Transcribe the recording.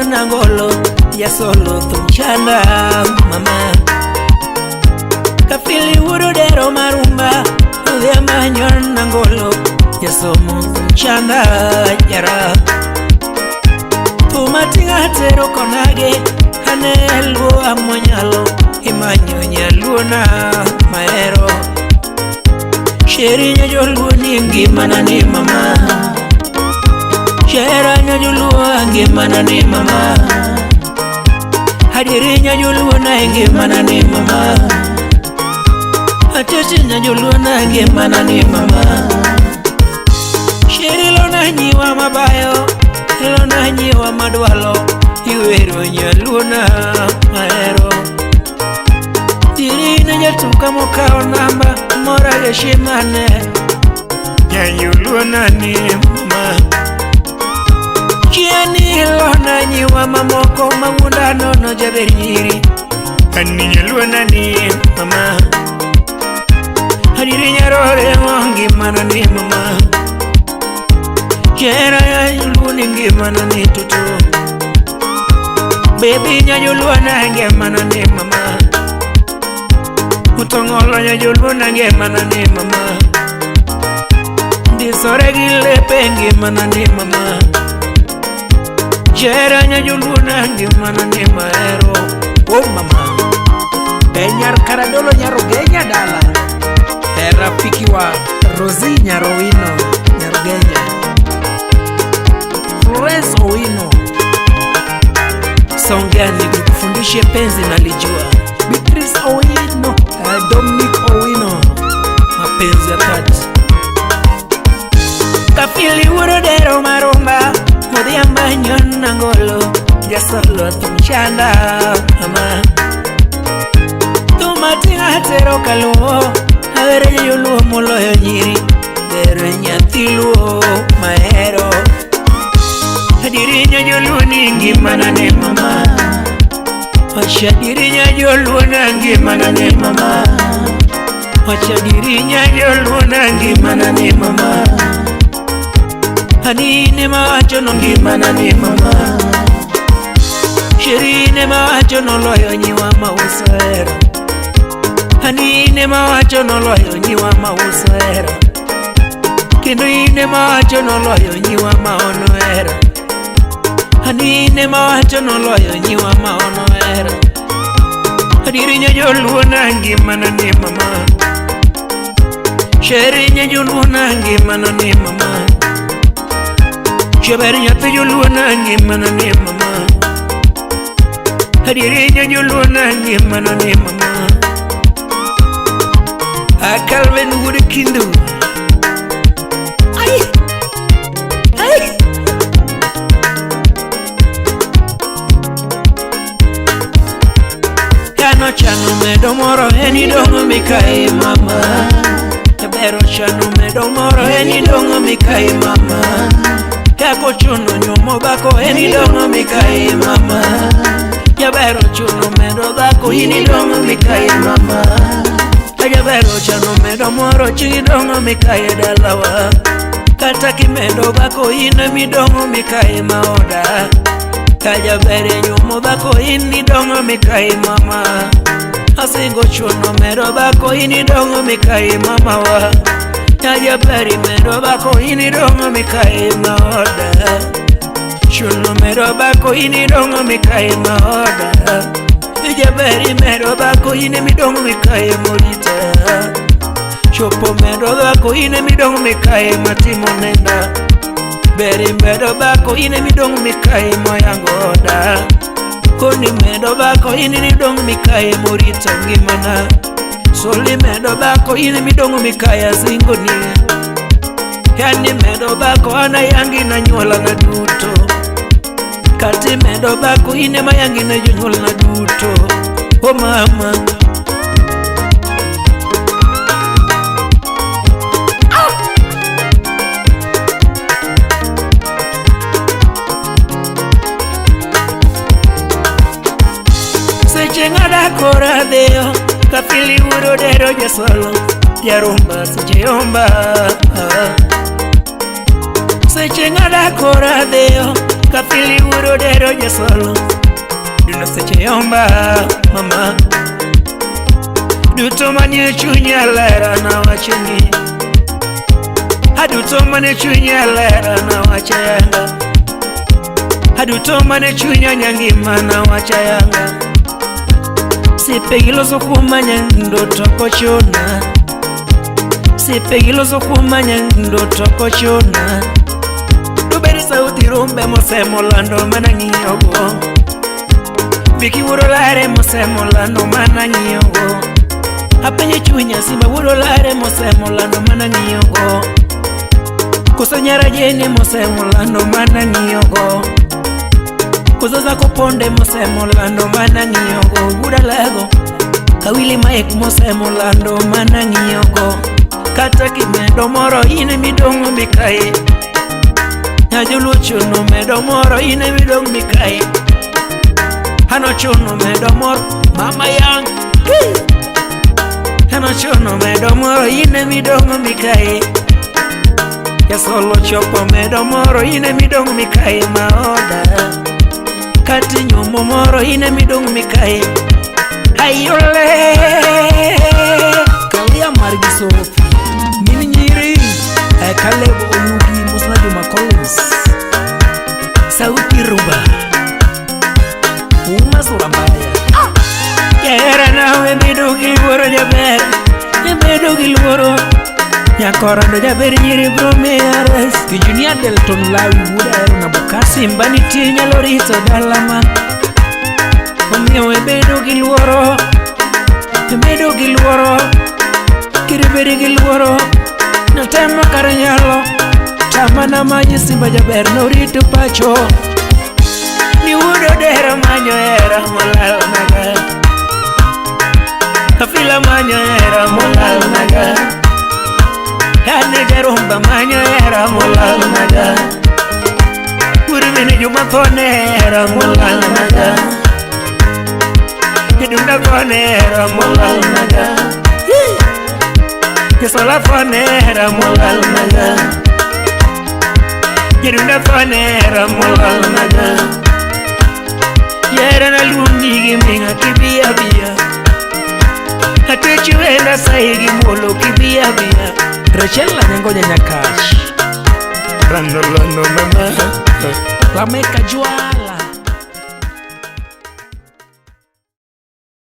nangolo jasolo thum chanda mama. Kafili wuodo dero marumba odhi amanyo nangolo jasomo thum chanda jara. Thum ating'a tero konage ane luo amonyalo imanyo nyaluo na mahero. Sheri nyajoluo ni ngimana ni mama. Shera nyajoluo ngimana ni mama. Adieri nyajoluo na ngimana ni mama. Acheche nyajoluo na ngimana ni mama. Sheri lona nyiwa mabayo, lona nyiwa madwalo, iwero nyaluo na mahero. Tiri na jatuka mokao namba mora geshimane nyanyuluo na ni mama. Chieni lona nyiwa mamoko mawunda nono jaber nyiri ani nyaluo na ni mama. Adieri nyarore ngimana ni mama. Chera nyanyuluo ni ngimana ni tutu. Baby nyanyuluo na ngimana ni mama. Utongolo nyajoluo na ngimana ni mama. Ndisore gi lepe ngimana ni mama. Chera nyajoluo na ngimana ni mahero. Oh mama. Benyar Karadolo Nyarugenya dala. Rafiki wa Rosie Nyarowino Nyarugenya. Florence Owino. Songea nikufundishe penzi nalijua. Beatrice Owino, Dominic Owino. Mapenzi ya dhati. Kafili wuodo dero marumba modhi amanyo nangolo jasolo thum chanda mama. Thum ating'a tero kaluo awere joluo moloyo nyiri bero nyathi luo mahero. Adieri nyajoluo ni ngimana ni mama. Wacha adieri nyajoluo na ngimana ni mama. Wacha adieri nyajoluo na ngimana ni mama. Anine mawacho no ngimana ni mama. Sherine mawacho noloyo nyiwa mauso hera. Anine mawacho noloyo nyiwa mauso hera. Kendo ine mawacho noloyo nyiwa maono hera. Anine mawacho noloyo nyiwa maono hera. Adieri nyajoluo na ngimana ni mama. Sheri nyajoluo na ngimana ni mama. Jaber nyathi joluo na ngimana ni mama. Adieri nyajoluo na ngimana ni mama. Akalven wuod Kindu. Ai! Ai! Kano chano medo moro en idong'o mikayi mama. Jabero chano medo moro en idong'o mikayi mama. Kako chuno nyuomo dhako en idong'o mikayi mama. Jabero chuno medo dhako in idong'o mikayi mama. Jabero chano medo moro chi idong'o mikayi dalawa. Kata kimedo dhako in emidong'o mikayi maoda. Kajabere nyuomo dhako in idong'o mikayi mama. Asingo chuno medo dhako in idong'o mikayi mamawa. Kajabere medo dhako in idong'o mikayi maoda. Chuno medo dhako in idong'o mikayi maoda. Jaberi medo dhako in emidong'o mikayi morita. Chopo medo dhako in emidong'o mikayi matimo nenda. Beri medo dhako in emidong'o mikayi moyango oda. Koni medo dhako in emidong'o mikayi morito ngimana. Soli medo dhako in emidong'o mikayi asingoni. Yani medo dhako an ayangi na nyuolana duto. Kati medo dhako in ema ayangi na jonyuolna duto. Oh mama. Seche ng'ada kora dhiyo Kafili wuodo dero jasolo jarumba seche omba. Seche ng'ada kora dhiyo Kafili wuro dero jesolo Duno seche yomba mama Duto manie chunya lera na wacheni Aduto manie chunya lera na wache yanga Aduto manie chunya nyangima na wache yanga Sipegiloso kumanya ndoto kochona Sipegiloso kumanya ndoto kochona Duberi sauti rumbe mosemo lando mana ng'iyogo Biki wuoro lare mosemo lando mana ng'iyogo Apenjo chunya simba wuoro lare mosemo lando mana ng'iyogo Koso nyara jene mosemo lando mana ng'iyogo Koso zako ponde mosemo lando mana ng'iyogo Wuda lago kawili maek mosemo lando mana ng'iyogo Kata kimedo moro in midong'o mikae Nyajuluchuno medo moro in midong' mikae Hano chuno medo moro mama yang Hano chuno medo moro in midong' mikae Jasolo chopo medo moro in midong' mikae maoda Kati nyumo moro in midong' mikae Ayole Kalia margi Sofi Min nyiri Caleb Oyugi Mosna Juma Collins Sauti rumba Uma sura mbaya Jahera nawe bedo gi luoro jaber Bedo gi luoro Nyakorondo jaber nyiri bro miares Engineer Delton Lawi Wuod Ahero na Bokasi Simba nitie nyalo rito dala ma Omiyo ibedo gi luoro Ibedo gi luoro Kir bedo gi luoro Natemo kar nyalo Tamana manyo simba jaber norito pacho Ni wuod odero manyo hera molal naga Kafila manyo hera molal naga Ane jarumba manyo hera molal naga Urmini juma thone hera molal naga Jidunda thone hera molal naga Jasola thone hera molal naga Jidunda thone hera molal naga Yera na luongi gi minga kibia bia Atwechi wenda sahi gi muolo kibia bia Rachel Anyangoja Nyakach Lando lando mama Lameka Jwa